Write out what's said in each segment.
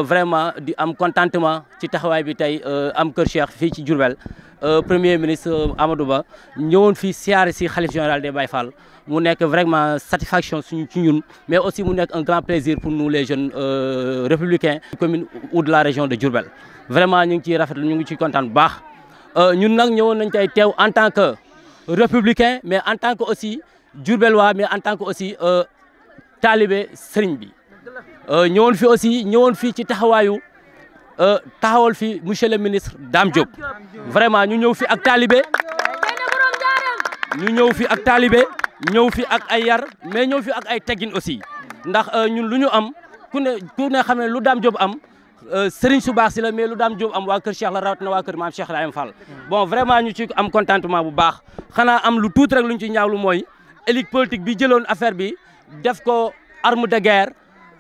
vraiment di am contentement ci taxawaay bi tey am Kër Cheikh fii ci Diourbel premier ministre Amadou Ba ñëwoon fii siyaare si xalif général des Baye Fall mu nekk vraiment satisfaction suñu ci ñun mais aussi mu nekk un grand plaisir pour nous les jeunes républicains commune ou de la région de Diourbel vraiment ñu ngi ciy rafetlu ñu ngi ciy kontaan bu baax ñun nag ñëwoon nañ tey teew en tant que républicain mais en tant que aussi Diourbellois mais en tant que aussi talibé sëriñ bi ñëwoon fi ci taxawaayu taxawal fi monsieur le ministre Dame Diop vraiment ñu ñëw fi ak talibé ñëw fi ak ay yar mais ñëw fi ak ay teggin aussi ndax ñun lu ñu am ku ne xam ne lu Dame Diop am sëriñ su baax si la mais lu Dame Diop am waa Kër Cheikh la rawatina waa Kër Maam Cheikh Ibrahima Fall bon vraiment ñu ci am contentement bu baax xanaa am lu tuuti rek lu ñu ci ñaawlu mooy élite politique bi jëloon affaire bi def ko arme de guerre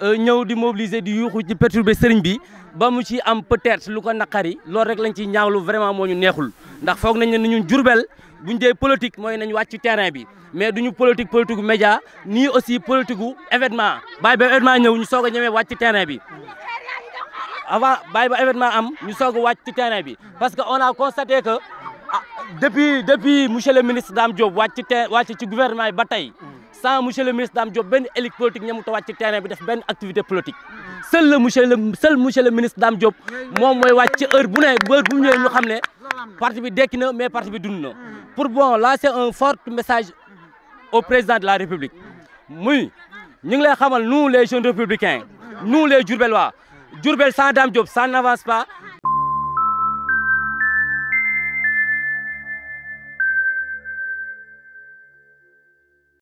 ñëw di mobiliser di yuuxu di perturber sëriñ bi ba mu ci am peut-être lu ko naqari loolu rek lañ ciy ñaawlu vraiment moo ñu neexul ndax foog nañ ne ñun Diourbel buñ dee politique mooy nañ wàcc ci terrain bi mais duñu politique gu média nii aussi politique gu événement bàyyi ba événement ñëw ñu soog a ñëwee wàcc ci terrain bi avant bàyyi ba événement am ñu soog a wàcc ci terrain bi parce que on a constaté que depuis monsieur le ministre Dame Diop wàcc ci gouvernement yi ba tey sans monsieur le ministre Dame Diop benn élite politique ñamu ta wàcc ci terrain bi def benn activité politique seul monsieur le ministre Dame Diop moom mooy wàcc ci heure bu mu ñëwee ñu xam ne parti bi dekki na mais parti bi dund na pour bon lancer un fort message au président de la République muy ñu ngi lay xamal nous les jeunes républicains nous les Diourbellois Diourbel sans Dame Diop ça n'avance pas